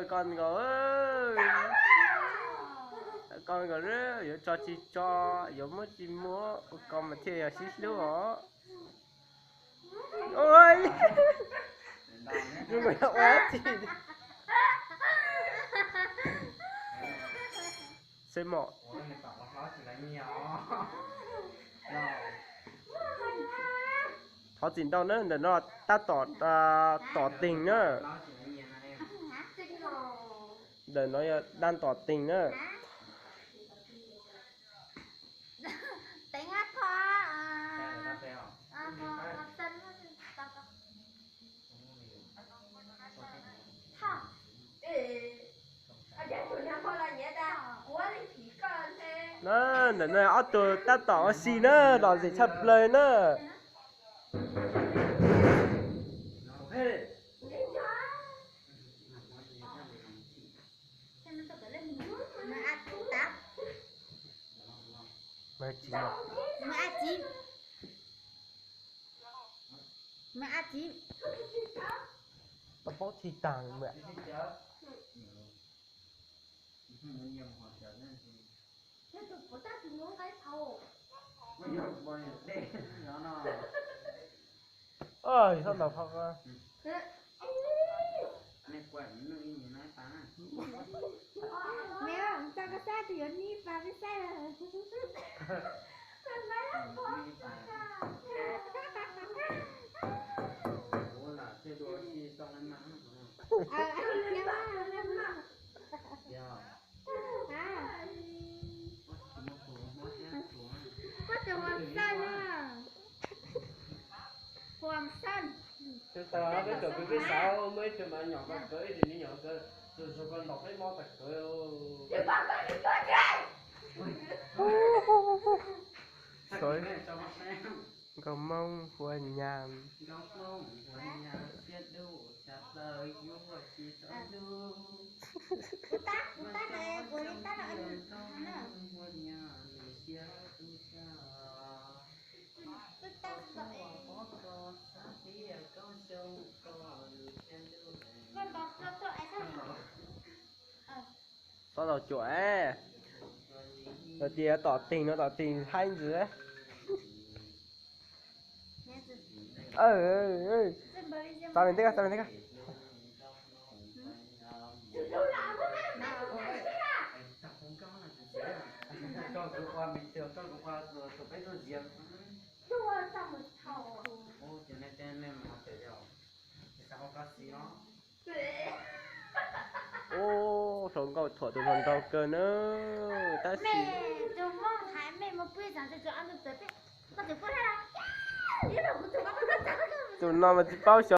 Koj nkaus, koj nkaus, yuav tso tsis tso, yuav muab tsis muab, koj mas thiaj yog sib hlub os. Ua tsi? Xeb mom. Thov txim ntau na, ntawm no tab tom, tom teeg na. Ntawm no yog dab tom teeg na. Na, ntawm no ob tug tab tom ua si na, lom zem tshaj plaws na. Tau paub txij taag. Txhob ntaus phau. Koj tus Huam Xaj na. Huam Xaj. Tus tau peb cov peb peb xav muaj ib tug me nyuam kawg, ib tug me nyuam kawg, tus zoo koj ntaus peb mob tas kawg. Nkauj Hmoob Huab Nyas. Txhob tau cuam, hais tias tom teeg no tom teeg haib ntxiv. Txav li ntej, txav li ntej. Ub, hluas nkauj thuam tus hluas nraug kawg na, tab sis tus no mas tsis paub xyov